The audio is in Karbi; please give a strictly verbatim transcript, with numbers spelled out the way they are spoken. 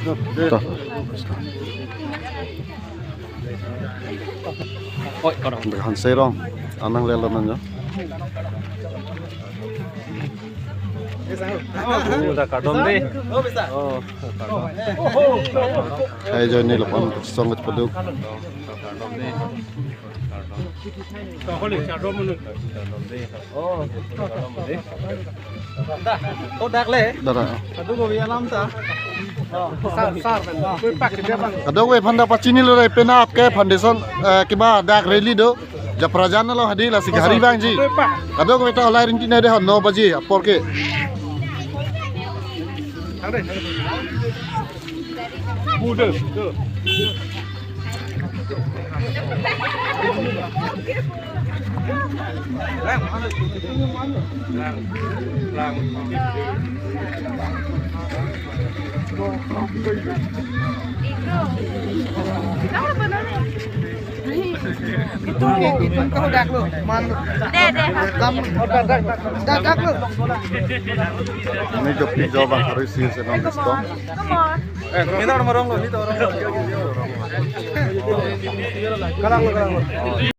To. Oi, korong. Hanserong. Anang lelo nang ya. Oh, dak kardom dei. Oh, kardom. Hai, join ni lapan song ngat paduk. Kardom dei. Kardom. Kardom dei. Oh, kardom dei. Dah, oh, dak le. Dah, dah. Aduh, gua biar lam ta. Sar, sar, sar. Pak, dia bang. Kadokave aphan ta pachinilo re, penap ke foundation, eh, kiba dak rally do. Japrajan lo hadi lasi gari bang ji. Kadokave ta olai rinti na de hon no baji apor ke. Itum, itum kau dak lo, man lo. Deh, deh. Dak, dak, dak lo. Ini jopi jo bang harus sih senang diskon. Come on. Eh, kita orang orang lo, kita orang orang. Kalang lo, kalang lo.